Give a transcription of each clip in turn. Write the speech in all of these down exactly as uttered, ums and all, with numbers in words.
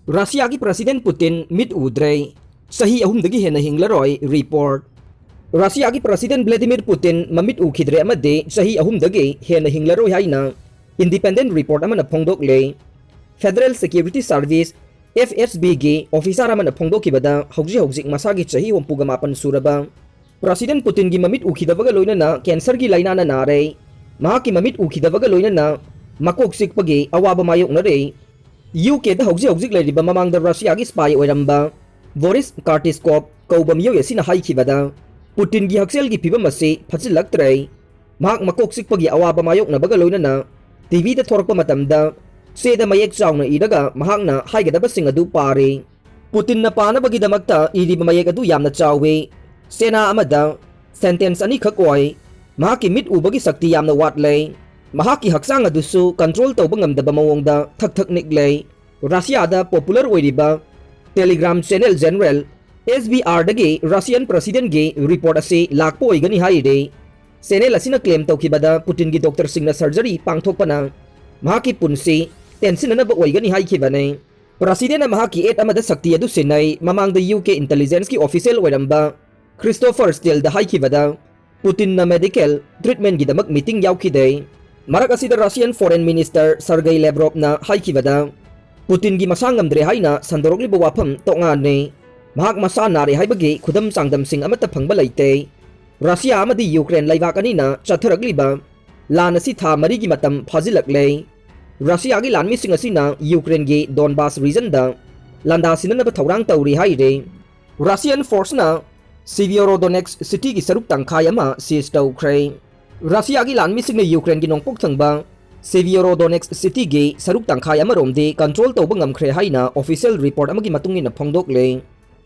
ꯔꯁꯤꯌꯥꯒꯤ president ꯄꯨꯇꯤꯟ ꯃꯤꯠ ꯎꯗ꯭ꯔꯦ꯫ ꯆꯍꯤ ꯑꯍꯨꯝꯗꯒꯤ ꯍꯦꯟꯅ ꯍꯤꯡꯂꯔꯣꯏ꯫ ꯔꯤꯄꯣꯔꯠ꯫ ꯔꯁꯤꯌꯥꯒꯤ ꯄ꯭ꯔꯁꯤꯗꯦꯟ ꯚ꯭ꯂꯥꯗꯤꯃꯤꯔ ꯄꯨꯇꯤꯟ ꯃꯃꯤꯠ ꯎꯈꯤꯗ꯭ꯔꯦ ꯑꯃꯗꯤ ꯆꯍꯤ ꯑꯍꯨꯝꯗꯒꯤ ꯍꯦꯟꯅ ꯍꯤꯡꯂꯔꯣꯏ ꯍꯥꯏꯅ ꯏꯟꯗꯤꯄꯦꯟꯗꯦꯟ ꯔꯤꯄꯣꯔꯠ ꯑꯃꯅ ꯐꯣꯡꯗꯣꯛꯂꯦ꯫ Federal security service, F S B, ꯒꯤ ꯑꯣꯐꯤꯁꯥꯔ ꯑꯃꯅ ꯐꯣꯡꯗꯣꯛꯈꯤꯕꯗ, ꯍꯧꯖꯤꯛ ꯍꯧꯖꯤꯛ ꯃꯁꯥꯒꯤ ꯆꯍꯤ ꯍꯨꯝꯐꯨꯒ ꯃꯥꯄꯟ ꯁꯨꯔꯕ ꯄ꯭ꯔꯁꯤꯗꯦꯟ ꯄꯨꯇꯤꯟꯒꯤ ꯃꯃꯤꯠ ꯎꯈꯤꯗꯕꯒ ꯂꯣꯏꯅꯅ ꯀꯦꯟꯁꯔꯒꯤ ꯂꯥꯏꯅꯥꯅ ꯅꯥꯔꯦ꯫ ꯃꯍꯥꯛꯀꯤ ꯃꯃꯤꯠ ꯎꯈꯤꯗꯕꯒ ꯂꯣꯏꯅꯅ ꯃꯀꯣꯛ ꯆꯤꯛꯄꯒꯤ ꯑꯋꯥꯕ ꯃꯥꯌꯣꯛꯅꯔꯦ꯫ ꯌꯨ ꯀꯦꯗ ꯍꯧꯖꯤꯛ ꯍꯧꯖꯤꯛ ꯂꯩꯔꯤꯕ ꯃꯃꯥꯡꯗ ꯔꯁꯤꯌꯥꯒꯤ ꯁ꯭ꯄꯥꯏ ꯑꯣꯏꯔꯝꯕ ꯕꯣꯔꯤꯁ ꯀꯥꯔꯇꯤꯁꯀꯣꯞ ꯀꯧꯕ ꯃꯤꯑꯣꯏ ꯑꯁꯤꯅ ꯍꯥꯏꯈꯤꯕꯗ, ꯄꯨꯇꯤꯟꯒꯤ ꯍꯛꯁꯦꯜꯒꯤ ꯐꯤꯕꯝ ꯑꯁꯤ ꯐꯠꯆꯤꯜꯂꯛꯇ꯭ꯔꯦ꯫ ꯃꯍꯥꯛ ꯃꯀꯣꯛ ꯆꯤꯛꯄꯒꯤ ꯑꯋꯥꯕ ꯃꯥꯌꯣꯛꯅꯕꯒ ꯂꯣꯏꯅꯅ ꯇꯤꯚꯤꯗ ꯊꯣꯔꯛꯄ ꯃꯇꯝꯗ ꯆꯦꯗ ꯃꯌꯦꯛ ꯆꯥꯎꯅ ꯏꯔꯒ ꯃꯍꯥꯛꯅ ꯍꯥꯏꯒꯗꯕꯁꯤꯡ ꯑꯗꯨ ꯄꯥꯔꯤ꯫ ꯄꯨꯇꯤꯟꯅ ꯄꯥꯅꯕꯒꯤꯗꯃꯛꯇ ꯏꯔꯤꯕ ꯃꯌꯦꯛ ꯑꯗꯨ ꯌꯥꯝꯅ ꯆꯥꯎꯏ꯫ ꯆꯦꯅꯥ ꯑꯃꯗ ꯁꯦꯟꯇꯦꯟꯁ ꯑꯅꯤꯈꯛ ꯑꯣꯏ꯫ ꯃꯍꯥꯛꯀꯤ ꯃꯤꯠ ꯎꯕꯒꯤ ꯁꯛꯇꯤ ꯌꯥꯝꯅ ꯋꯥꯠꯂꯦ꯫ ꯃꯍꯥꯛꯀꯤ ꯍꯛꯆꯥꯡ ꯑꯗꯨꯁꯨ ꯀꯟꯇ꯭ꯔꯣꯜ ꯇꯧꯕ ꯉꯝꯗꯕ ꯃꯑꯣꯡꯗ ꯊꯛ ꯊꯛ ꯅꯤꯛꯂꯦ꯫ ꯔꯁꯤꯌꯥꯗ ꯄꯣꯄꯨꯂꯔ ꯑꯣꯏꯔꯤꯕ Telegram channel general S B R ꯗꯒꯤ ꯔꯁꯤꯌꯥꯟ ꯄ꯭ꯔꯁꯤꯗꯦꯟꯒꯤ ꯔꯤꯄꯣꯔꯠ ꯑꯁꯤ ꯂꯥꯛꯄ ꯑꯣꯏꯒꯅꯤ ꯍꯥꯏꯔꯤ꯫ ꯆꯦꯅꯦꯜ ꯑꯁꯤꯅ ꯀ꯭ꯂꯦꯝ ꯇꯧꯈꯤꯕꯗ, ꯄꯨꯇꯤꯟꯒꯤ ꯗꯣꯛꯇꯔꯁꯤꯡꯅ ꯁꯔꯖꯔꯤ ꯄꯥꯡꯊꯣꯛꯄꯅ ꯃꯍꯥꯛꯀꯤ ꯄꯨꯟꯁꯤ ꯇꯦꯟꯁꯤꯟꯅꯅꯕ ꯑꯣꯏꯒꯅꯤ ꯍꯥꯏꯈꯤꯕꯅꯤ꯫ ꯄ꯭ꯔꯁꯤꯗꯦꯟꯅ ꯃꯍꯥꯛꯀꯤ ꯑꯦꯗ ꯑꯃꯗ ꯁꯛꯇꯤ ꯑꯗꯨ ꯁꯤꯟꯅꯩ꯫ ꯃꯃꯥꯡꯗ ꯌꯨ ꯀꯦ ꯏꯟꯇꯦꯂꯤꯖꯦꯟꯁꯀꯤ ꯑꯣꯐꯤꯁꯤꯌꯦꯜ ꯑꯣꯏꯔꯝꯕ ꯈ꯭ꯔꯤꯁꯇꯣꯐꯔ ꯁ꯭ꯇꯤꯜꯗ ꯍꯥꯏꯈꯤꯕꯗ, ꯄꯨꯇꯤꯟꯅ ꯃꯦꯗꯤꯀꯦꯜ ꯇ꯭ꯔꯤꯠꯃꯦꯟꯒꯤꯗꯃꯛ ꯃꯤꯇꯤꯡ ꯌꯥꯎꯈꯤꯗꯦ꯫ ꯃꯔꯛ ꯑꯁꯤꯗ ꯔꯁꯤꯌꯟ ꯐꯣꯔꯦꯟ ꯃꯤꯅꯤꯁꯇꯔ ꯁꯔꯒꯩ ꯂꯦꯕ꯭ꯔꯣꯞꯅ ꯍꯥꯏꯈꯤꯕꯗ, ꯄꯨꯇꯤꯟꯒꯤ ꯃꯁꯥ ꯉꯝꯗ꯭ꯔꯦ ꯍꯥꯏꯅ ꯁꯟꯗꯣꯔꯛꯂꯤꯕ ꯋꯥꯐꯝ ꯇꯣꯉꯥꯟꯅꯤ꯫ ꯃꯍꯥꯛ ꯃꯁꯥ ꯅꯥꯔꯦ ꯍꯥꯏꯕꯒꯤ ꯈꯨꯗꯝ ꯆꯥꯡꯗꯝꯁꯤꯡ ꯑꯃꯠꯇ ꯐꯪꯕ ꯂꯩꯇꯦ꯫ ꯔꯁꯤꯌꯥ ꯑꯃꯗꯤ ꯌꯨꯀ꯭ꯔꯦꯟ ꯂꯩꯕꯥꯛ ꯑꯅꯤꯅ ꯆꯠꯊꯔꯛꯂꯤꯕ ꯂꯥꯟ ꯑꯁꯤ ꯊꯥ ꯃꯔꯤꯒꯤ ꯃꯇꯝ ꯐꯥꯖꯤꯜꯂꯛꯂꯦ꯫ ꯔꯁꯤꯌꯥꯒꯤ ꯂꯥꯟꯃꯤꯁꯤꯡ ꯑꯁꯤꯅ ꯌꯨꯀ꯭ꯔꯦꯟꯒꯤ ꯗꯣꯟꯕꯥꯁ ꯔꯤꯖꯟꯗ ꯂꯥꯟꯗꯥ ꯁꯤꯟꯅꯅꯕ ꯊꯧꯔꯥꯡ ꯇꯧꯔꯤ ꯍꯥꯏꯔꯤ꯫ ꯔꯁꯤꯌꯟ ꯐꯣꯔꯁꯅ ꯁꯤꯚꯤꯌꯣꯔꯣꯗꯣꯅꯦꯛꯁ ꯁꯤꯇꯤꯒꯤ ꯁꯔꯨꯛ ꯇꯪꯈꯥꯏ ꯑꯃ ꯁꯤꯖ ꯇꯧꯈ꯭ꯔꯦ꯫ ꯔꯁꯤꯌꯥꯒꯤ ꯂꯥꯟꯃꯤꯁꯤꯡꯅ ꯌꯨꯀ꯭ꯔꯦꯟꯒꯤ ꯅꯣꯡꯄꯣꯛ ꯊꯪꯕ ꯁꯤꯚꯤꯌꯣꯔꯣꯗꯣꯅꯦꯛꯁ ꯁꯤꯇꯤꯒꯤ ꯁꯔꯨꯛ ꯇꯪꯈꯥꯏ ꯑꯃꯔꯣꯝꯗꯤ ꯀꯟꯇ꯭ꯔꯣꯜ ꯇꯧꯕ ꯉꯝꯈ꯭ꯔꯦ ꯍꯥꯏꯅ ꯑꯣꯐꯤꯁꯤꯌꯦꯜ ꯔꯤꯄꯣꯔꯠ ꯑꯃꯒꯤ ꯃꯇꯨꯡ ꯏꯟꯅ ꯐꯣꯡꯗꯣꯛꯂꯦ꯫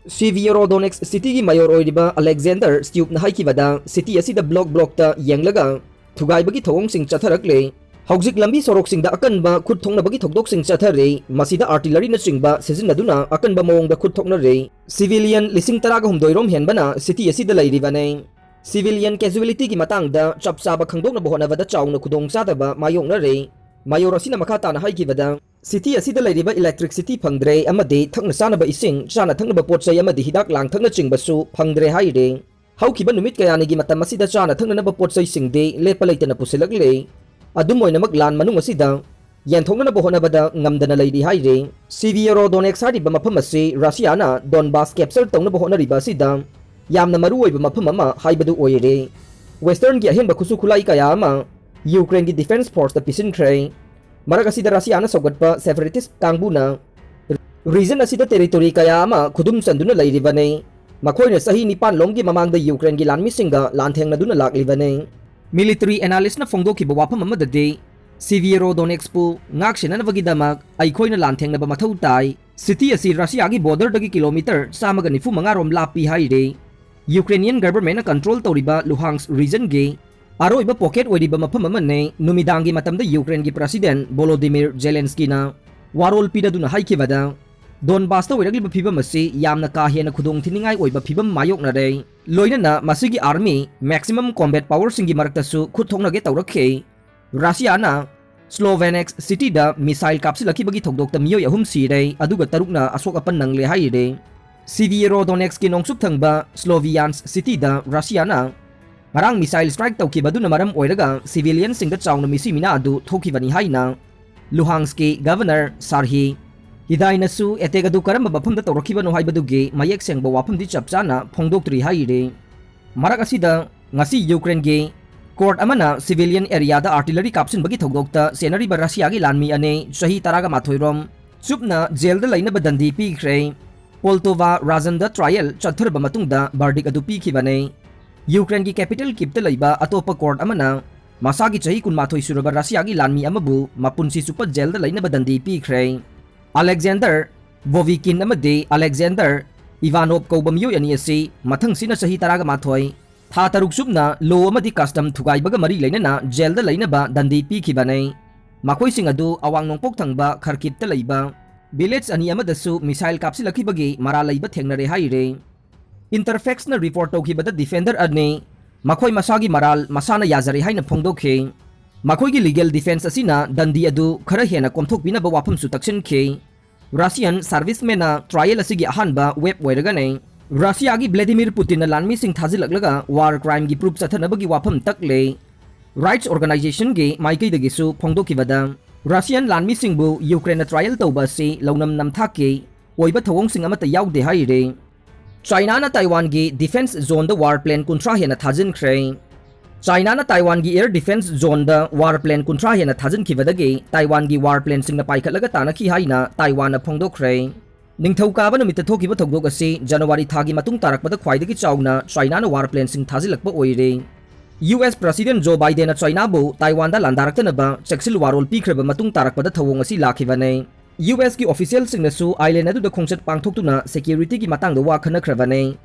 ꯁꯤꯚꯤꯌꯣꯔꯣꯗꯣꯅꯦꯛꯁ ꯁꯤꯇꯤꯒꯤ ꯃꯦꯌꯣꯔ ꯑꯣꯏꯔꯤꯕ ꯑꯂꯦꯛꯖꯦꯟꯗꯔ ꯁ꯭ꯇ꯭ꯌꯨꯞꯅ ꯍꯥꯏꯈꯤꯕꯗ, ꯁꯤꯇꯤ ꯑꯁꯤꯗ ꯕ꯭ꯂꯣꯛ ꯕ꯭ꯂꯣꯛꯇ ꯌꯦꯡꯂꯒ ꯊꯨꯒꯥꯏꯕꯒꯤ ꯊꯧꯑꯣꯡꯁꯤꯡ ꯆꯠꯊꯔꯛꯂꯦ꯫ ꯍꯧꯖꯤꯛ ꯂꯝꯕꯤ ꯁꯣꯔꯣꯛꯁꯤꯡꯗ ꯑꯀꯟꯕ ꯈꯨꯠ ꯊꯣꯛꯅꯕꯒꯤ ꯊꯧꯗꯣꯛꯁꯤꯡ ꯆꯠꯊꯔꯤ꯫ ꯃꯁꯤꯗ ꯑꯥꯔꯇꯤꯂꯔꯤꯅꯆꯤꯡꯕ ꯁꯤꯖꯤꯟꯅꯗꯨꯅ ꯑꯀꯟꯕ ꯃꯑꯣꯡꯗ ꯈꯨꯠ ꯊꯣꯛꯅꯔꯤ꯫ ꯁꯤꯚꯤꯂꯤꯌꯟ ꯂꯤꯁꯤꯡ ꯇꯔꯥꯒ ꯍꯨꯝꯗꯣꯏ ꯔꯣꯝ ꯍꯦꯟꯕꯅ ꯁꯤꯇꯤ ꯑꯁꯤꯗ ꯂꯩꯔꯤꯕꯅꯤ꯫ ꯁꯤꯚꯤꯂꯤꯌꯟ ꯀꯦꯖꯨꯋꯦꯂꯤꯇꯤꯒꯤ ꯃꯇꯥꯡꯗ ꯆꯞ ꯆꯥꯕ ꯈꯪꯗꯣꯛꯅꯕ ꯍꯣꯠꯅꯕꯗ ꯆꯥꯎꯅ ꯈꯨꯗꯣꯡꯆꯥꯗꯕ ꯃꯥꯌꯣꯛꯅꯔꯤ꯫ ꯃꯌꯣꯔ ꯑꯁꯤꯅ ꯃꯈꯥ ꯇꯥꯅ ꯍꯥꯏꯈꯤꯕꯗ, city ꯑꯁꯤꯗ ꯂꯩꯔꯤꯕ electricity ꯐꯪꯗ꯭ꯔꯦ ꯑꯃꯗꯤ ꯊꯛꯅ ꯆꯥꯅꯕ ꯏꯁꯤꯡ, ꯆꯥꯅ ꯊꯛꯅꯕ ꯄꯣꯠ ꯆꯩ ꯑꯃꯗꯤ ꯍꯤꯗꯥꯛ ꯂꯥꯡꯊꯛꯅꯆꯤꯡꯕꯁꯨ ꯐꯪꯗ꯭ꯔꯦ ꯍꯥꯏꯔꯤ꯫ ꯍꯧꯈꯤꯕ ꯅꯨꯃꯤꯠ ꯀꯌꯥꯅꯤꯒꯤ ꯃꯇꯝ ꯑꯁꯤꯗ ꯆꯥꯅ ꯊꯛꯅꯅꯕ ꯄꯣꯠ ꯆꯩꯁꯤꯡꯗꯤ ꯂꯦꯞꯄ ꯂꯩꯇꯅ ꯄꯨꯁꯤꯜꯂꯛꯂꯤ꯫ ꯑꯗꯨꯝ ꯑꯣꯏꯅꯃꯛ, ꯂꯥꯟ ꯃꯅꯨꯡ ꯑꯁꯤꯗ ꯌꯦꯟꯊꯣꯛꯅꯅꯕ ꯍꯣꯠꯅꯕꯗ ꯉꯝꯗꯅ ꯂꯩꯔꯤ ꯍꯥꯏꯔꯤ꯫ Severodonetsk ꯍꯥꯏꯔꯤꯕ ꯃꯐꯝ ꯑꯁꯤ ꯔꯁꯤꯌꯥꯅ ꯗꯣꯟꯕꯥꯁ capture ꯇꯧꯅꯕ ꯍꯣꯠꯅꯔꯤꯕ ꯑꯁꯤꯗ ꯌꯥꯝꯅ ꯃꯔꯨꯑꯣꯏꯕ ꯃꯐꯝ ꯑꯃ ꯍꯥꯏꯕꯗꯨ ꯑꯣꯏꯔꯦ꯫ Westernꯒꯤ ꯑꯍꯦꯟꯕ ꯈꯨꯠꯁꯨ ꯈꯨꯠꯂꯥꯏ ꯀꯌꯥ ꯑꯃ ꯌꯨꯀ꯭ꯔꯦꯟꯒꯤ defence forceꯇ ꯄꯤꯁꯤꯟꯈ꯭ꯔꯦ꯫ ꯃꯔꯛ ꯑꯁꯤꯗ ꯔꯁꯤꯌꯥꯅ ꯁꯧꯒꯠꯄ separatist ꯀꯥꯡꯕꯨꯅ region ꯑꯁꯤꯗ territory ꯀꯌꯥ ꯑꯃ ꯈꯨꯗꯨꯝ ꯆꯟꯗꯨꯅ ꯂꯩꯔꯤꯕꯅꯤ꯫ ꯃꯈꯣꯏꯅ ꯆꯍꯤ ꯅꯤꯄꯥꯟ ꯂꯣꯝꯒꯤ ꯃꯃꯥꯡꯗ ꯌꯨꯀ꯭ꯔꯦꯟꯒꯤ ꯂꯥꯟꯃꯤꯁꯤꯡꯒ ꯂꯥꯟꯊꯦꯡꯅꯗꯨꯅ ꯂꯥꯛꯂꯤꯕꯅꯤ꯫ Military analystꯅ ꯐꯣꯡꯗꯣꯛꯈꯤꯕ ꯋꯥꯐꯝ ꯑꯃꯗꯗꯤ, Severodonetskꯄꯨ ꯉꯥꯛ ꯁꯦꯟꯅꯅꯕꯒꯤꯗꯃꯛ ꯑꯩꯈꯣꯏꯅ ꯂꯥꯟꯊꯦꯡꯅꯕ ꯃꯊꯧ ꯇꯥꯏ꯫ City ꯑꯁꯤ ꯔꯁꯤꯌꯥꯒꯤ borderꯗꯒꯤ kilometre ꯆꯥꯝꯃꯒ ꯅꯤꯐꯨ ꯃꯉꯥ ꯔꯣꯝ ꯂꯥꯞꯄꯤ ꯍꯥꯏꯔꯤ꯫ Ukrainian governmentꯅ control ꯇꯧꯔꯤꯕ Luhansk regionꯒꯤ ꯑꯔꯣꯏꯕ pocket ꯑꯣꯏꯔꯤꯕ ꯃꯐꯝ ꯑꯃꯅꯤ꯫ ꯅꯨꯃꯤꯗꯥꯡꯒꯤ ꯃꯇꯝꯗ ꯌꯨꯀ꯭ꯔꯦꯟꯒꯤ President Volodymyr Zelenskyꯅ ꯋꯥꯔꯣꯜ ꯄꯤꯔꯗꯨꯅ ꯍꯥꯏꯈꯤꯕꯗ, ꯗꯣꯟꯕꯥꯁꯇ ꯑꯣꯏꯔꯛꯂꯤꯕ ꯐꯤꯕꯝ ꯑꯁꯤ ꯌꯥꯝꯅ ꯀꯥ ꯍꯦꯟꯅ ꯈꯨꯗꯣꯡꯊꯤꯅꯤꯡꯉꯥꯏ ꯑꯣꯏꯕ ꯐꯤꯕꯝ ꯃꯥꯌꯣꯛꯅꯔꯦ꯫ ꯂꯣꯏꯅꯅ ꯃꯁꯤꯒꯤ army maximum combat powerꯁꯤꯡꯒꯤ ꯃꯔꯛꯇꯁꯨ ꯈꯨꯠ ꯊꯣꯛꯅꯒꯦ ꯇꯧꯔꯛꯈꯤ꯫ ꯔꯁꯤꯌꯥꯅ Slovenetsk cityꯗ missile ꯀꯥꯞꯁꯤꯜꯂꯛꯈꯤꯕꯒꯤ ꯊꯧꯗꯣꯛꯇ ꯃꯤꯑꯣꯏ ꯑꯍꯨꯝ ꯁꯤꯔꯦ, ꯑꯗꯨꯒ ꯇꯔꯨꯛꯅ ꯑꯁꯣꯛ ꯑꯄꯟ ꯅꯪꯂꯦ ꯍꯥꯏꯔꯤ꯫ Severodonetskꯀꯤ ꯅꯣꯡꯆꯨꯞ ꯊꯪꯕ Sloviansk cityꯗ ꯔꯁꯤꯌꯥꯅ ꯉꯔꯥꯡ missile strike ꯇꯧꯈꯤꯕ ꯑꯗꯨꯅ ꯃꯔꯝ ꯑꯣꯏꯔꯒ civilianꯁꯤꯡꯗ ꯆꯥꯎꯅ ꯃꯤꯁꯤ ꯃꯤꯅꯥ ꯑꯗꯨ ꯊꯣꯛꯈꯤꯕꯅꯤ ꯍꯥꯏꯅ Luhanskꯀꯤ governor Serhiy Haidaiꯅꯁꯨ attack ꯑꯗꯨ ꯀꯔꯝꯕ ꯃꯐꯝꯗ ꯇꯧꯔꯛꯈꯤꯕꯅꯣ ꯍꯥꯏꯕꯗꯨꯒꯤ ꯃꯌꯦꯛ ꯁꯦꯡꯕ ꯋꯥꯐꯝꯗꯤ ꯆꯞ ꯆꯥꯅ ꯐꯣꯡꯗꯣꯛꯇ꯭ꯔꯤ ꯍꯥꯏꯔꯤ꯫ ꯃꯔꯛ ꯑꯁꯤꯗ, ꯉꯁꯤ ꯌꯨꯀ꯭ꯔꯦꯟꯒꯤ court ꯑꯃꯅ civilian areaꯗ artillery ꯀꯥꯞꯁꯤꯟꯕꯒꯤ ꯊꯧꯗꯣꯛꯇ ꯆꯦꯟꯅꯔꯤꯕ ꯔꯁꯤꯌꯥꯒꯤ ꯂꯥꯟꯃꯤ ꯑꯅꯤ ꯆꯍꯤ ꯇꯔꯥꯒ ꯃꯥꯊꯣꯏ ꯔꯣꯝ ꯆꯨꯞꯅ jailꯗ ꯂꯩꯅꯕ ꯗꯟꯗꯤ ꯄꯤꯈ꯭ꯔꯦ꯫ Poltava regionꯗ trial ꯆꯠꯊꯔꯕ ꯃꯇꯨꯡꯗ verdict ꯑꯗꯨ ꯄꯤꯈꯤꯕꯅꯤ꯫ ꯌꯨꯀ꯭ꯔꯦꯟꯒꯤ capital Kyivꯇ ꯂꯩꯕ ꯑꯇꯣꯞꯄ court ꯑꯃꯅ ꯃꯁꯥꯒꯤ ꯆꯍꯤ ꯀꯨꯟꯃꯥꯊꯣꯏ ꯁꯨꯔꯕ ꯔꯁꯤꯌꯥꯒꯤ ꯂꯥꯟꯃꯤ ꯑꯃꯕꯨ ꯃꯄꯨꯟꯁꯤ ꯆꯨꯞꯄ jailꯗ ꯂꯩꯅꯕ ꯗꯟꯗꯤ ꯄꯤꯈ꯭ꯔꯦ꯫ Alexander Vovikin ꯑꯃꯗꯤ Alexander Ivanov ꯀꯧꯕ ꯃꯤꯑꯣꯏ ꯑꯅꯤ ꯑꯁꯤ ꯃꯊꯪꯁꯤꯅ ꯆꯍꯤ ꯇꯔꯥꯒ ꯃꯥꯊꯣꯏ, ꯊꯥ ꯇꯔꯨꯛ ꯆꯨꯞꯅ law ꯑꯃꯗꯤ custom ꯊꯨꯒꯥꯏꯕꯒ ꯃꯔꯤ ꯂꯩꯅꯅ jailꯗ ꯂꯩꯅꯕ ꯗꯟꯗꯤ ꯄꯤꯈꯤꯕꯅꯤ꯫ ꯃꯈꯣꯏꯁꯤꯡ ꯑꯗꯨ ꯑꯋꯥꯡ ꯅꯣꯡꯄꯣꯛ ꯊꯪꯕ Kharkivꯇ ꯂꯩꯕ village ꯑꯅꯤ ꯑꯃꯗꯁꯨ missile ꯀꯥꯞꯁꯤꯜꯂꯛꯈꯤꯕꯒꯤ ꯃꯔꯥꯜ ꯂꯩꯕ ꯊꯦꯡꯅꯔꯦ ꯍꯥꯏꯔꯤ꯫ Interfaxꯅ report ꯇꯧꯈꯤꯕꯗ defender ꯑꯅꯤ ꯃꯈꯣꯏ ꯃꯁꯥꯒꯤ ꯃꯔꯥꯜ ꯃꯁꯥꯅ ꯌꯥꯖꯔꯦ ꯍꯥꯏꯅ ꯐꯣꯡꯗꯣꯛꯈꯤ꯫ ꯃꯈꯣꯏꯒꯤ legal defense ꯑꯁꯤꯅ ꯗꯟꯗꯤ ꯑꯗꯨ ꯈꯔ ꯍꯦꯟꯅ ꯀꯣꯝꯊꯣꯛꯄꯤꯅꯕ ꯋꯥꯐꯝꯁꯨ ꯇꯛꯁꯤꯟꯈꯤ꯫ Russian serviceman ꯇ꯭ꯔꯥꯏꯌꯦꯜ ꯑꯁꯤꯒꯤ ꯑꯍꯥꯟꯕ ꯋꯦꯕ ꯑꯣꯏꯔꯒꯅꯤ꯫ ꯔꯁꯤꯌꯥꯒꯤ ꯚ꯭ꯂꯦꯗꯤꯃꯤꯔ ꯄꯨꯇꯤꯟꯅ ꯂꯥꯟꯃꯤꯁꯤꯡ ꯊꯥꯖꯤꯜꯂꯛꯂꯒ ꯋꯥꯔ ꯀ꯭ꯔꯥꯏꯝꯒꯤ ꯄ꯭ꯔꯨꯐ ꯆꯠꯊꯅꯕꯒꯤ ꯋꯥꯐꯝ ꯇꯛꯂꯦ꯫ ꯔꯥꯏꯠꯁ ꯑꯣꯔꯒꯅꯥꯏꯖꯦꯁꯟꯒꯤ ꯃꯥꯏꯀꯩꯗꯒꯤꯁꯨ ꯐꯣꯡꯗꯣꯛꯈꯤꯕꯗ, ꯔꯁꯤꯌꯥꯟ ꯂꯥꯟꯃꯤꯁꯤꯡꯕꯨ ꯌꯨꯀ꯭ꯔꯦꯟꯅ ꯇ꯭ꯔꯥꯏꯌꯦꯜ ꯇꯧꯕ ꯑꯁꯤ ꯂꯧꯅꯝ ꯅꯝꯊꯥꯛꯀꯤ ꯑꯣꯏꯕ ꯊꯧꯑꯣꯡꯁꯤꯡ ꯑꯃꯠꯇ ꯌꯥꯎꯗꯦ ꯍꯥꯏꯔꯤ꯫ ꯆꯥꯏꯅꯥꯅ ꯇꯥꯏꯋꯥꯟꯒꯤ ꯗꯤꯐꯦꯟꯁ ꯖꯣꯟꯗ ꯋꯥꯔ ꯄ꯭ꯂꯦꯟ ꯀꯨꯟꯊ꯭ꯔꯥ ꯍꯦꯟꯅ ꯊꯥꯖꯤꯟꯈ꯭ꯔꯦ꯫ ꯆꯥꯏꯅꯥꯅ ꯇꯥꯏꯋꯥꯟꯒꯤ ꯑꯦꯌꯔ ꯗꯤꯐꯦꯟꯁ ꯖꯣꯟꯗ ꯋꯥꯔ ꯄ꯭ꯂꯦꯟ ꯀꯨꯟꯊ꯭ꯔꯥ ꯍꯦꯟꯅ ꯊꯥꯖꯤꯟꯈꯤꯕꯗꯒꯤ ꯇꯥꯏꯋꯥꯟꯒꯤ ꯋꯥꯔ ꯄ꯭ꯂꯦꯟꯁꯤꯡꯅ ꯄꯥꯏꯈꯠꯂꯒ ꯇꯥꯅꯈꯤ ꯍꯥꯏꯅ ꯇꯥꯏꯋꯥꯟꯅ ꯐꯣꯡꯗꯣꯛꯈ꯭ꯔꯦ꯫ ꯅꯤꯡꯊꯧꯀꯥꯕ ꯅꯨꯃꯤꯠꯇ ꯊꯣꯛꯈꯤꯕ ꯊꯧꯗꯣꯛ ꯑꯁꯤ ꯖꯅꯋꯥꯔꯤ ꯊꯥꯒꯤ ꯃꯇꯨꯡ ꯇꯥꯔꯛꯄꯗ ꯈ꯭ꯋꯥꯏꯗꯒꯤ ꯆꯥꯎꯅ ꯆꯥꯏꯅꯥꯅ ꯋꯥꯔ ꯄ꯭ꯂꯦꯟꯁꯤꯡ ꯊꯥꯖꯤꯜꯂꯛꯄ ꯑꯣꯏꯔꯦ꯫ ꯌꯨ ꯑꯦꯁ ꯄ꯭ꯔꯁꯤꯗꯦꯟ ꯖꯣ ꯕꯥꯏꯗꯦꯟꯅ ꯆꯥꯏꯅꯥꯕꯨ ꯇꯥꯏꯋꯥꯟꯗ ꯂꯥꯟꯗꯥꯔꯛꯇꯅꯕ ꯆꯦꯛꯁꯤꯜ ꯋꯥꯔꯣꯜ ꯄꯤꯈ꯭ꯔꯕ ꯃꯇꯨꯡ ꯇꯥꯔꯛꯄꯗ ꯊꯧꯑꯣꯡ ꯑꯁꯤ ꯂꯥꯛꯈꯤꯕꯅꯦ꯫ ꯌꯨ ꯑꯦꯁꯀꯤ ꯑꯣꯐꯤꯁꯤꯌꯦꯜꯁꯤꯡꯅꯁꯨ ꯑꯥꯏꯂꯦꯟ ꯑꯗꯨꯗ ꯈꯣꯡꯆꯠ ꯄꯥꯡꯊꯣꯛꯇꯨꯅ ꯁꯦꯀ꯭ꯌꯨꯔꯤꯇꯤꯒꯤ ꯃꯇꯥꯡꯗ ꯋꯥ ꯈꯟꯅꯈ꯭ꯔꯕꯅꯦ꯫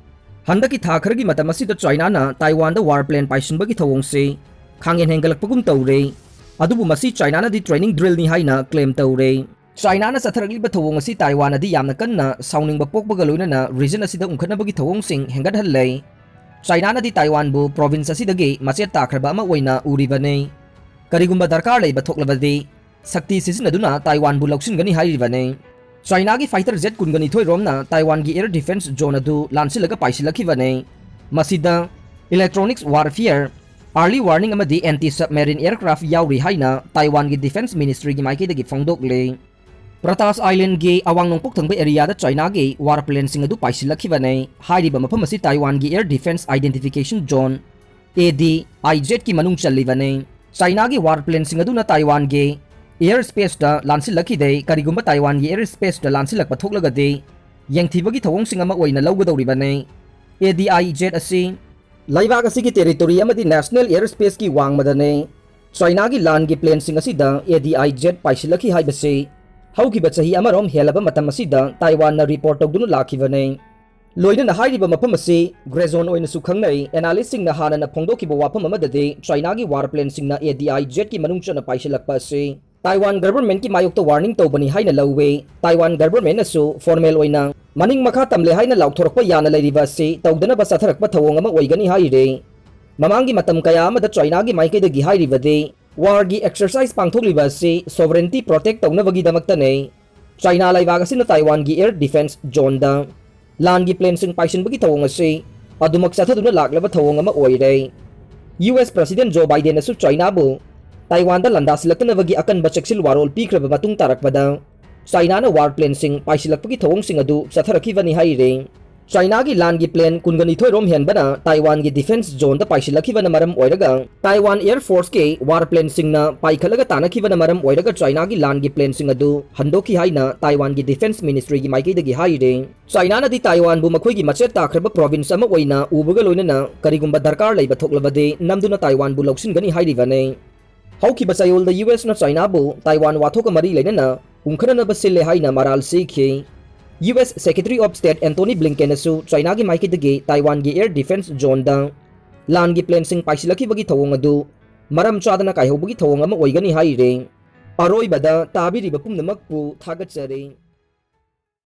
ꯍꯟꯗꯛꯀꯤ ꯊꯥ ꯈꯔꯒꯤ ꯃꯇꯝ ꯑꯁꯤꯗ ꯆꯥꯏꯅꯥꯅ ꯇꯥꯏꯋꯥꯟꯗ ꯋꯥꯔ ꯄ꯭ꯂꯦꯟ ꯄꯥꯏꯁꯤꯟꯕꯒꯤ ꯊꯧꯑꯣꯡꯁꯤ ꯈꯥꯡꯍꯦꯟ ꯍꯦꯟꯒꯠꯂꯛꯄꯒꯨꯝ ꯇꯧꯔꯦ꯫ ꯑꯗꯨꯕꯨ ꯃꯁꯤ ꯆꯥꯏꯅꯥꯅꯗꯤ ꯇ꯭ꯔꯦꯅꯤꯡ ꯗ꯭ꯔꯤꯜꯅꯤ ꯍꯥꯏꯅ ꯀ꯭ꯂꯦꯝ ꯇꯧꯔꯦ꯫ ꯆꯥꯏꯅꯥꯅ ꯆꯠꯊꯔꯛꯂꯤꯕ ꯊꯧꯑꯣꯡ ꯑꯁꯤ ꯇꯥꯏꯋꯥꯟꯅꯗꯤ ꯌꯥꯝꯅ ꯀꯟꯅ ꯁꯥꯎꯅꯤꯡꯕ ꯄꯣꯛꯄꯒ ꯂꯣꯏꯅꯅ ꯔꯤꯖꯟ ꯑꯁꯤꯗ ꯎꯪꯈꯠꯅꯕꯒꯤ ꯊꯧꯑꯣꯡꯁꯤꯡ ꯍꯦꯟꯒꯠꯍꯜꯂꯦ꯫ ꯆꯥꯏꯅꯥꯅꯗꯤ ꯇꯥꯏꯋꯥꯟꯕꯨ ꯄ꯭ꯔꯣꯚꯤꯟꯁ ꯑꯁꯤꯗꯒꯤ ꯃꯆꯦꯠ ꯇꯥꯈ꯭ꯔꯕ ꯑꯃ ꯑꯣꯏꯅ ꯎꯔꯤꯕꯅꯤ꯫ ꯀꯔꯤꯒꯨꯝꯕ ꯗꯔꯀꯥꯔ ꯂꯩꯕ ꯊꯣꯛꯂꯕꯗꯤ ꯁꯛꯇꯤ ꯁꯤꯖꯤꯟꯅꯗꯨꯅ ꯇꯥꯏꯋꯥꯟꯕꯨ ꯂꯧꯁꯤꯟꯒꯅꯤ ꯍꯥꯏꯔꯤꯕꯅꯤ꯫ ꯆꯥꯏꯅꯥꯒꯤ ꯐꯥꯏꯇꯔ ꯖꯦꯠ ꯀꯨꯟꯒ ꯅꯤꯊꯣꯏ ꯔꯣꯝꯅ ꯇꯥꯏꯋꯥꯟꯒꯤ ꯑꯦꯌꯔ ꯗꯤꯐꯦꯟꯁ ꯖꯣꯟ ꯑꯗꯨ ꯂꯥꯟꯁꯤꯜꯂꯒ ꯄꯥꯏꯁꯤꯜꯂꯛꯈꯤꯕꯅꯤ꯫ ꯃꯁꯤꯗ electronics warfare, early warning ꯑꯃꯗꯤ anti submarine aircraft ꯌꯥꯎꯔꯤ ꯍꯥꯏꯅ ꯇꯥꯏꯋꯥꯟꯒꯤ ꯗꯤꯐꯦꯟꯁ ꯃꯤꯅꯤꯁꯇ꯭ꯔꯤꯒꯤ ꯃꯥꯏꯀꯩꯗꯒꯤ ꯐꯣꯡꯗꯣꯛꯂꯤ꯫ ꯄ꯭ꯔꯇꯥꯁ ꯑꯥꯏꯂꯦꯟꯒꯤ ꯑꯋꯥꯡ ꯅꯣꯡꯄꯣꯛ ꯊꯪꯕ ꯑꯦꯔꯤꯌꯥꯗ ꯆꯥꯏꯅꯥꯒꯤ ꯋꯥꯔ ꯄ꯭ꯂꯦꯟꯁꯤꯡ ꯑꯗꯨ ꯄꯥꯏꯁꯤꯜꯂꯛꯈꯤꯕꯅꯤ꯫ ꯍꯥꯏꯔꯤꯕ ꯃꯐꯝ ꯑꯁꯤ ꯇꯥꯏꯋꯥꯟꯒꯤ air defence identification zone, A D I ꯖꯦꯠꯀꯤ ꯃꯅꯨꯡ ꯆꯜꯂꯤꯕꯅꯤ꯫ ꯆꯥꯏꯅꯥꯒꯤ ꯋꯥꯔ ꯄ꯭ꯂꯦꯟꯁꯤꯡ ꯑꯗꯨꯅ ꯇꯥꯏꯋꯥꯟꯒꯤ ꯑꯦꯌꯔ ꯁ꯭ꯄꯦꯁꯇ ꯂꯥꯟꯁꯤꯜꯂꯛꯈꯤꯗꯦ꯫ ꯀꯔꯤꯒꯨꯝꯕ ꯇꯥꯏꯋꯥꯟꯒꯤ ꯑꯦꯌꯔ ꯁ꯭ꯄꯦꯁꯇ ꯂꯥꯟꯁꯤꯜꯂꯛꯄ ꯊꯣꯛꯂꯒꯗꯤ ꯌꯦꯡꯊꯤꯕꯒꯤ ꯊꯧꯑꯣꯡꯁꯤꯡ ꯑꯃ ꯑꯣꯏꯅ ꯂꯧꯒꯗꯧꯔꯤꯕꯅꯤ꯫ ꯑꯦ ꯗꯤ ꯑꯥꯏ ꯖꯦꯠ ꯑꯁꯤ ꯂꯩꯕꯥꯛ ꯑꯁꯤꯒꯤ ꯇꯦꯔꯤꯇꯣꯔꯤ ꯑꯃꯗꯤ ꯅꯦꯁꯅꯦꯜ ꯑꯦꯌꯔ ꯁ꯭ꯄꯦꯁꯀꯤ ꯋꯥꯡꯃꯗꯅꯤ꯫ ꯆꯥꯏꯅꯥꯒꯤ ꯂꯥꯟꯒꯤ ꯄ꯭ꯂꯦꯟꯁꯤꯡ ꯑꯁꯤꯗ ꯑꯦ ꯗꯤ ꯑꯥꯏ ꯖꯦꯠ ꯄꯥꯏꯁꯤꯜꯂꯛꯈꯤ ꯍꯥꯏꯕꯁꯤ ꯍꯧꯈꯤꯕ ꯆꯍꯤ ꯑꯃꯔꯣꯝ ꯍꯦꯜꯂꯕ ꯃꯇꯝ ꯑꯁꯤꯗ ꯇꯥꯏꯋꯥꯟꯅ ꯔꯤꯄꯣꯔꯠ ꯇꯧꯗꯨꯅ ꯂꯥꯛꯈꯤꯕꯅꯤ꯫ ꯂꯣꯏꯅꯅ ꯍꯥꯏꯔꯤꯕ ꯃꯐꯝ ꯑꯁꯤ ꯒ꯭ꯔꯦ ꯖꯣꯟ ꯑꯣꯏꯅꯁꯨ ꯈꯪꯅꯩ꯫ ꯑꯦꯅꯥꯂꯤꯁꯁꯤꯡꯅ ꯍꯥꯟꯅꯅ ꯐꯣꯡꯗꯣꯛꯈꯤꯕ ꯋꯥꯐꯝ ꯑꯃꯗꯗꯤ ꯆꯥꯏꯅꯥꯒꯤ ꯋꯥꯔ ꯄ꯭ꯂꯦꯟꯁꯤꯡꯅ ꯑꯦ ꯗꯤ ꯑꯥꯏ ꯖꯦꯠꯀꯤ ꯃꯅꯨꯡ ꯆꯟꯅ ꯄꯥꯏꯁꯤꯜꯂꯛꯄ ꯑꯁꯤ ꯇꯥꯏꯋꯥꯟ ꯒꯚꯔꯟꯃꯦꯟꯠꯀꯤ ꯃꯥꯌꯣꯛꯇ ꯋꯥꯔꯅꯤꯡ ꯇꯧꯕꯅꯤ ꯍꯥꯏꯅ ꯂꯧꯋꯤ꯫ ꯇꯥꯏꯋꯥꯟ ꯒꯚꯔꯟꯃꯦꯟꯠꯅꯁꯨ ꯐꯣꯔꯃꯦꯜ ꯑꯣꯏꯅ ꯃꯅꯤꯡ ꯃꯈꯥ ꯇꯝꯂꯦ ꯍꯥꯏꯅ ꯂꯥꯎꯊꯣꯔꯛꯄ ꯌꯥꯅ ꯂꯩꯔꯤꯕ ꯑꯁꯤ ꯇꯧꯗꯅꯕ ꯆꯠꯊꯔꯛꯄ ꯊꯧꯑꯣꯡ ꯑꯃ ꯑꯣꯏꯒꯅꯤ ꯍꯥꯏꯔꯤ꯫ ꯃꯃꯥꯡꯒꯤ ꯃꯇꯝ ꯀꯌꯥ ꯑꯃꯗ ꯆꯥꯏꯅꯥꯒꯤ ꯃꯥꯏꯀꯩꯗꯒꯤ ꯍꯥꯏꯔꯤꯕꯗꯤ Warꯒꯤ exercise ꯄꯥꯡꯊꯣꯛꯂꯤꯕ ꯑꯁꯤ sovereignty protect ꯇꯧꯅꯕꯒꯤꯗꯃꯛꯇꯅꯤ꯫ ꯆꯥꯏꯅꯥ ꯂꯩꯕꯥꯛ ꯑꯁꯤꯅ ꯇꯥꯏꯋꯥꯟꯒꯤ air defense zoneꯗ ꯂꯥꯟꯒꯤ planeꯁꯤꯡ ꯄꯥꯏꯁꯤꯟꯕꯒꯤ ꯊꯧꯑꯣꯡ ꯑꯁꯤ ꯑꯗꯨꯃꯛ ꯆꯠꯊꯗꯨꯅ ꯂꯥꯛꯂꯕ ꯊꯧꯑꯣꯡ ꯑꯃ ꯑꯣꯏꯔꯦ꯫ ꯌꯨ ꯑꯦꯁ President Joe Bidenꯅꯁꯨ ꯆꯥꯏꯅꯥꯕꯨ ꯇꯥꯏꯋꯥꯟꯗ ꯂꯥꯟꯗꯥꯁꯤꯜꯂꯛꯇꯅꯕꯒꯤ ꯑꯀꯟꯕ ꯆꯦꯛꯁꯤꯜ ꯋꯥꯔꯣꯜ ꯄꯤꯈ꯭ꯔꯕ ꯃꯇꯨꯡ ꯇꯥꯔꯛꯄꯗ, ꯆꯥꯏꯅꯥꯅ war planeꯁꯤꯡ ꯄꯥꯏꯁꯤꯜꯂꯛꯄꯒꯤ ꯊꯧꯑꯣꯡꯁꯤꯡ ꯑꯗꯨ ꯆꯠꯊꯔꯛꯈꯤꯕꯅꯤ ꯍꯥꯏꯔꯤ꯫ ꯆꯥꯏꯅꯥꯒꯤ ꯂꯥꯟꯒꯤ plane ꯀꯨꯟꯒ ꯅꯤꯊꯣꯏ ꯔꯣꯝ ꯍꯦꯟꯕꯅ ꯇꯥꯏꯋꯥꯟꯒꯤ defense zoneꯗ ꯄꯥꯏꯁꯤꯜꯂꯛꯈꯤꯕꯅ ꯃꯔꯝ ꯑꯣꯏꯔꯒ, ꯇꯥꯏꯋꯥꯟ Air Forceꯀꯤ war planeꯁꯤꯡꯅ ꯄꯥꯏꯈꯠꯂꯒ ꯇꯥꯟꯅꯈꯤꯕꯅ ꯃꯔꯝ ꯑꯣꯏꯔꯒ ꯆꯥꯏꯅꯥꯒꯤ ꯂꯥꯟꯒꯤ planeꯁꯤꯡ ꯑꯗꯨ ꯍꯟꯗꯣꯛꯈꯤ ꯍꯥꯏꯅ ꯇꯥꯏꯋꯥꯟꯒꯤ defense ministryꯒꯤ ꯃꯥꯏꯀꯩꯗꯒꯤ ꯍꯥꯏꯔꯤ꯫ ꯆꯥꯏꯅꯥꯅꯗꯤ ꯇꯥꯏꯋꯥꯟꯕꯨ ꯃꯈꯣꯏꯒꯤ ꯃꯆꯦꯠ ꯇꯥꯈ꯭ꯔꯕ province ꯑꯃ ꯑꯣꯏꯅ ꯎꯕꯒ ꯂꯣꯏꯅꯅ ꯀꯔꯤꯒꯨꯝꯕ ꯗꯔꯀꯥꯔ ꯂꯩꯕ ꯊꯣꯛꯂꯕꯗꯤ ꯅꯝꯗꯨꯅ ꯇꯥꯏꯋꯥꯟꯕꯨ ꯂꯧꯁꯤꯟꯒꯅꯤ ꯍꯥꯏꯔꯤꯕꯅꯤ꯫ ꯍꯧꯈꯤꯕ ꯆꯌꯣꯜꯗ ꯌꯨ ꯑꯦꯁꯅ ꯆꯥꯏꯅꯥꯕꯨ ꯇꯥꯏꯋꯥꯟ ꯋꯥꯊꯣꯛꯀ ꯃꯔꯤ ꯂꯩꯅꯅ ꯎꯪꯈꯠꯅꯅꯕ ꯁꯤꯜꯂꯦ ꯍꯥꯏꯅ ꯃꯔꯥꯜ ꯁꯤꯈꯤ꯫ U S Secretary of State Antony Blinkenꯅꯁꯨ ꯆꯥꯏꯅꯥꯒꯤ ꯃꯥꯏꯀꯩꯗꯒꯤ ꯇꯥꯏꯋꯥꯟꯒꯤ air defense zoneꯗ ꯂꯥꯟꯒꯤ planeꯁꯤꯡ ꯄꯥꯏꯁꯤꯜꯂꯛꯈꯤꯕꯒꯤ ꯊꯧꯑꯣꯡ ꯑꯗꯨ ꯃꯔꯝ ꯆꯥꯗꯅ ꯀꯥꯏꯍꯧꯕꯒꯤ ꯊꯧꯑꯣꯡ ꯑꯃ ꯑꯣꯏꯒꯅꯤ ꯍꯥꯏꯔꯤ꯫ ꯑꯔꯣꯏꯕꯗ ꯇꯥꯕꯤꯔꯤꯕ ꯄꯨꯝꯅꯃꯛꯄꯨ ꯊꯥꯒꯠꯆꯔꯤ꯫